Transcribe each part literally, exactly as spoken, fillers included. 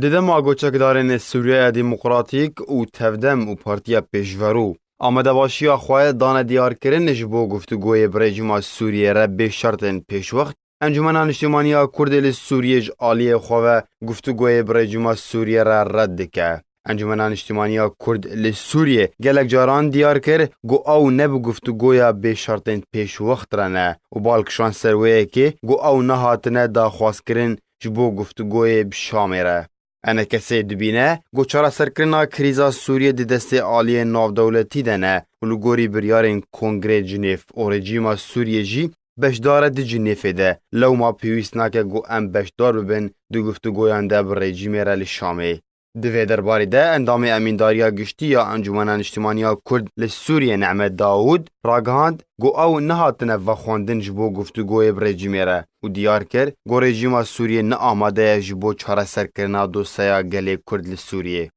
Di dema ku çekdarên Sûriyeya Demokratîk û Tevdem û Partiya Pêşverû amadebaşiya xwe dane diyarkirin ji bo guftûgoyê bi rejîma Sûriyê re bê şertên pêşwext, Encûmena Niştimanî ya Kurd li Sûriyê ji aliyê xwe ve guftûgoyê bi rejîma Sûriyê re red dike. Encûmena Niştimanî ya Kurd li Sûriyê gelek caran diyar kir ku ew ne bi guftûgoya bê şertên pêşwext re ne û bal kişand ser wê yekê ku ew nehatine daxwazkirin ji bo guftûgoyê bi Şamê re. Enekesê dibîne ku çareserkirina krîza Sûriyê di destê aliyên navdewletî de ne û li gorî biryarên Kongrê Cinêv û rejîma Sûriyê jî beşdar e di Cinêvê de. Lewma pêwîst nake ku em beşdar bibin di guftûgoyan de bi rejîmê re li Şamê. Di vê derbarê de endamê Emîndariya Giştî ya Encûmena Niştimanî ya Kurd li Sûriyê Nehmet Dawûd ragihand ku ew nehatine vexwendin ji bo guftûgoyê bi rejîmê re û diyar kir ku rejîma Sûriyê ne amade ye ji bo çareserkirina dosyeya gelê Kurd li Sûriyê.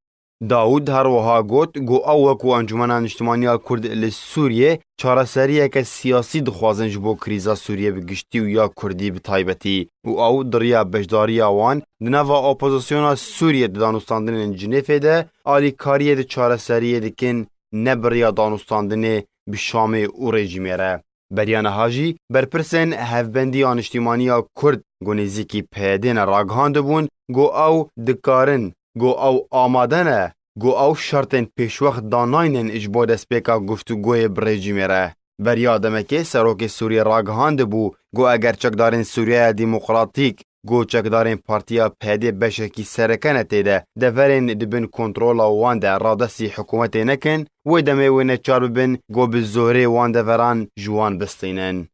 Dawûd her wiha got ku ew wekû Encûmena Niştimanî ya Kurd li Sûriyê çareseriyeke siyasî dixwazin ji bo krîza Sûriyê bi giştî û ya Kurdî bi taybetî û ew di riya beşdariya wan di nava opozisyona Sûriyê di danûstandinên Cinêvê de alîkariyê di çareseriyê dikin, ne bi riya danûstandinê bi Şamê û rejîmê re. Beriya niha jî berpirsên Hevbendiya Niştimanî ya Kurd ku nêzîkî P Y D'ê ne ragihandibûn ku ew dikarin, ku ew amade ne, ku ew şertên pêşwext danaynin ji bo destpêka guftûgoyê bi rejîmê re. Beriya demekê serokê Sûriyê ragihandibû ku eger çekdarên Sûriyeya Demokratîk ku çekdarên Partiya P Y D'ê beşekî sereke ne tê de, deverên di bin kontrola wan de radestî hikûmetê nekin, wê demê wê neçar bibin ku bi zorê wan deveran ji wan bistînin.